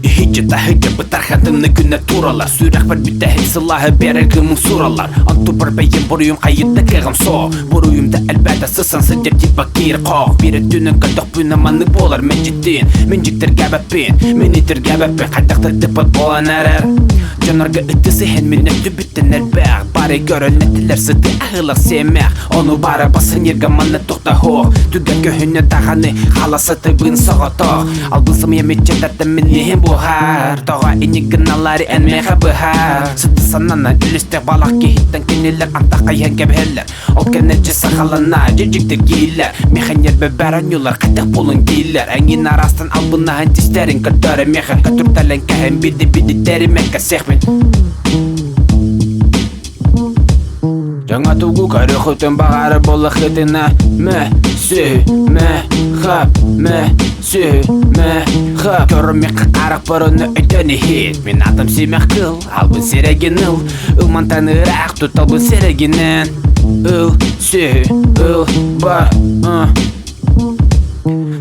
Иһиччи таһыйдьа бытархан тымны күннэр туралар Сүрэхпэр бүтэһик сылааһы биэрэр кыымын суралар Онтубар бэйэм буруйум хайыта кыаҕым суох Буруйум да элбээтэ сысан сылдьар типа киир хоох Биир өттүнэн көрдөхпүнэ маннык буолар мэлдьитин Мин дьиктиргээбэппин, мин итиргээбэппин Хайдах да тыппат буолан эрэр Дьоннорго ытыс иһин мин өттүбүттэн элбэх Бары көрөн этилэр сыты аһылах сиэмэх Ону баара басыньырга манна тохтоһуох Түгэн көһүнэ даҕаны хала сытыбын соҕотох Албын сымыйа миччэтэртэн мин иһин буһар Тоҕо инник гыналлар эн миэхэ быһар Сыты сананан үлүстэх балах киһиттэн кинилэр антах хайыһан кэбиһэллэр Ол кэннэ дьэ сахалана дьэ-дьиктиргииллэр Миэхэ ньиэрбэ бэронньулар хайдах буолун дииллэр Эҥин араастан албыннаһан тистэрин көрдөөрө миэхэ көтүртэлэн кэһэн биди биди тэримэккэ сиэхпин Дьоҥҥо тугу көрүөхүтүн баҕарар буоллаххытына мэ сү мэ хап мэ сү мэ хап Көрүммэккэ харахпар ону өйдөөн иһит Мин атым симэх кыл албын сирэгин ыл Ылмантан ыраах туталбын сирэгинэн Ыл сү ыл ба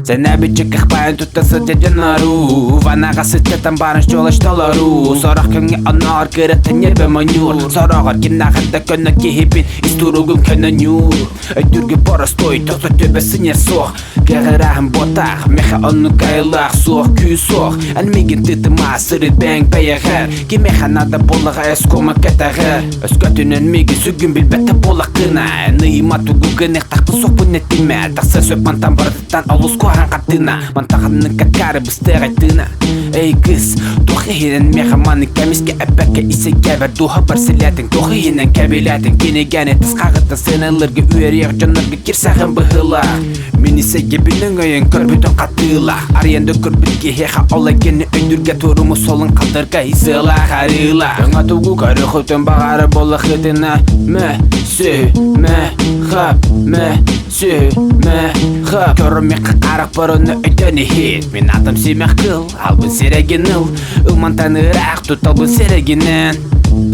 Сэнээбиччэ кыхпайан тутта сылдьар дьоннору Ванаҕа сыттатан баран щелочь толору Сорох күҥҥэ оннооҕор кыраттан ньиэрбэ монньуур Сороҕор кимнээҕэр да көнө киһибин ис туругум көнө ньуур Өйдүүргэ боростуой тохто төбө сынньар суох Кэҕирааһын буотаах миэхэ оннук айылаах суох күүс суох Эн миигин тыытыма сырыт бэйэҥ бэйэҕэр Кимиэхэ наада буоллаҕа эскома кэтэҕэр Өскөтүнэн миигин сүгүн билбэтэ буоллаххына Эн ыйыма тугу гыныахтаахпын суохпун этимэ Тахса сөп мантан барытыттан олус куһаҕан хартыына Мантан ханнык акаары быстыаҕай тыына Эй кыыс, туох иһинэн миэхэ маннык кэмискэ эппэккэ исэйгээбэр дууһабар силээтиҥ Туох иһинэн кэбилээтиҥ кинигэни тыс хаҕыттан сыаналыырга үөрүйэх дьоннорго кирсэҕин быһыылаах Мин исэйгэбин өҥөйөн көрбүтүн хатыылаах Арыйан да көрбүт киһиэхэ ол эйгэни өйдүүргэ туруму солун хатырга сыалаах арыылаах Өҥө тугу көрүөхүтүн баҕарар буоллаххытына мэ сү мэ хап мэ сү мэ хап Көрүммэккэ харахпар ону өйдөөн иһит Мин атым симэх кыл албын сирэгин ыл Ылмантан ыраах туталбын сирэгинэн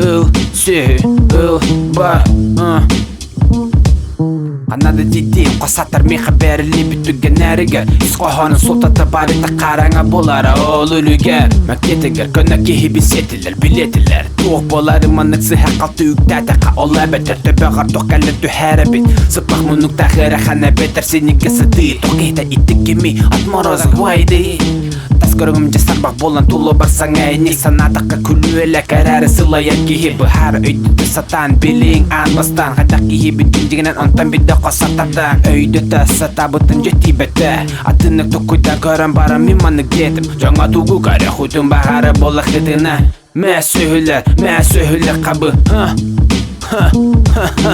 Ыл сү ыл ба Ханна да тиийдим, хос аттар миэхэ бэриллибит түгэннэригэр Ис хоһоонун суолтата барыта хараҥа буолара ол үлүгэр Макетыгар көнө киһи сиэтилэр, билиэтилэр Туох буолары маннык сыһа-халты үктээтэххэ Ол эбэтэр төбөҕөр туох кэлэн түһэр эбит Сыппах муннуктаах ыарахан эбэтэр синигэ сытыы Туох киһитэ ити кими отморозок вайды Тас көрүҥүм дьэ сарбах буолан тулубар саҥа инник санаатахха күлүөлэ кэрээри сылайар киһи быһаар өйдөтө сатаан билиҥ аан бастаан хайдах киһибин дьиҥинэн онтон билдэ хос сататан өйдөтө сатаабытын дьэ тиийбэтэ атыннык токуйдаан көрөн баран мин маннык диэтим дьоҥҥо тугу көрөхүтүн баҕара буоллаххытына мэ сүһүлэр мэ сүһүлэр хабы ха ха ха ха